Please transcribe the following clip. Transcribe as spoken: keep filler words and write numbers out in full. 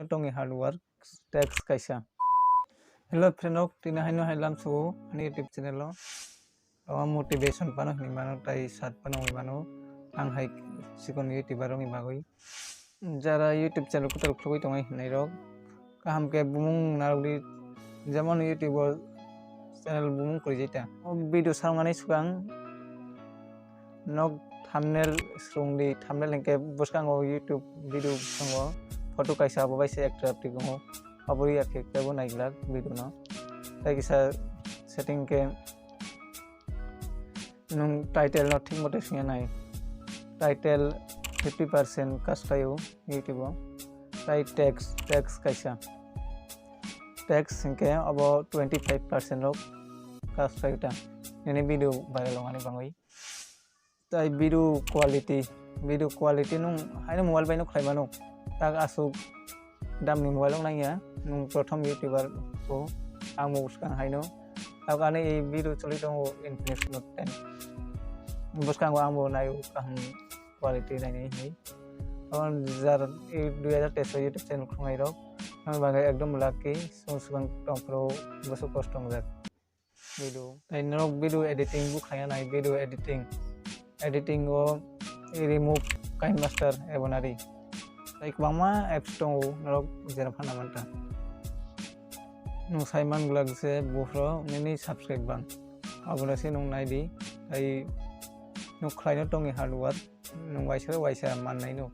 tongni hard work, text kaisa. Hello friend rok, tini haino hai lamsao ani YouTube channel o. Omo motivation pano hinwi mano, tai sat pano wngwi mano. Ang hai chikon YouTuber rokni bagwi. Jara YouTube channel kwtal khulugwi tongwi hinwi rok, kaham khe bumung narwkdi, jemon YouTube o channel bumung kwrwi jai ta. O video samani swkang nok thumbnail swrwngdi, thumbnail hinkhe bwskango YouTube video bwskango photo kaisa abo bai se attractive tongo, abo ya khe kebo naiglak video no. Tai kisa setting khe nwng title no thik mote swiya nai. Title fifty percent cast khlaio YouTube o. Tai text, text kaisa. Text hinkhe abo twenty five percent rok cast khlaio ta. Nini video viral wngmani bagwi. Tai video quality, video quality nwng haino mobile bai no khlai mano. Tak aswk damni mobile wng nangya, nwng prothom YouTuber bo, ang bo bwskang haino. Tak ani ei video choli tongo Infinix Note ten. Bwskango ang bo naio kaham quality nainai hinwi. Tamo jar ei dui hajar teis o YouTube channel khulumnai rok, ang bagwi ekdom lucky, chwng swkang tongphuru bwswk kosto wngjak. Video. Tai norok video editing bo khlaiya nai, video editing. Editing o remove KineMaster abo nari. Tai kwbangma apps tongo norok jera phano manta. Nwng sai man glak je buphuru nini subscribe bang. Abono se nwng nai di. Tai nwng khlaino tongni hard work. Nwng waisa waisa man nai no.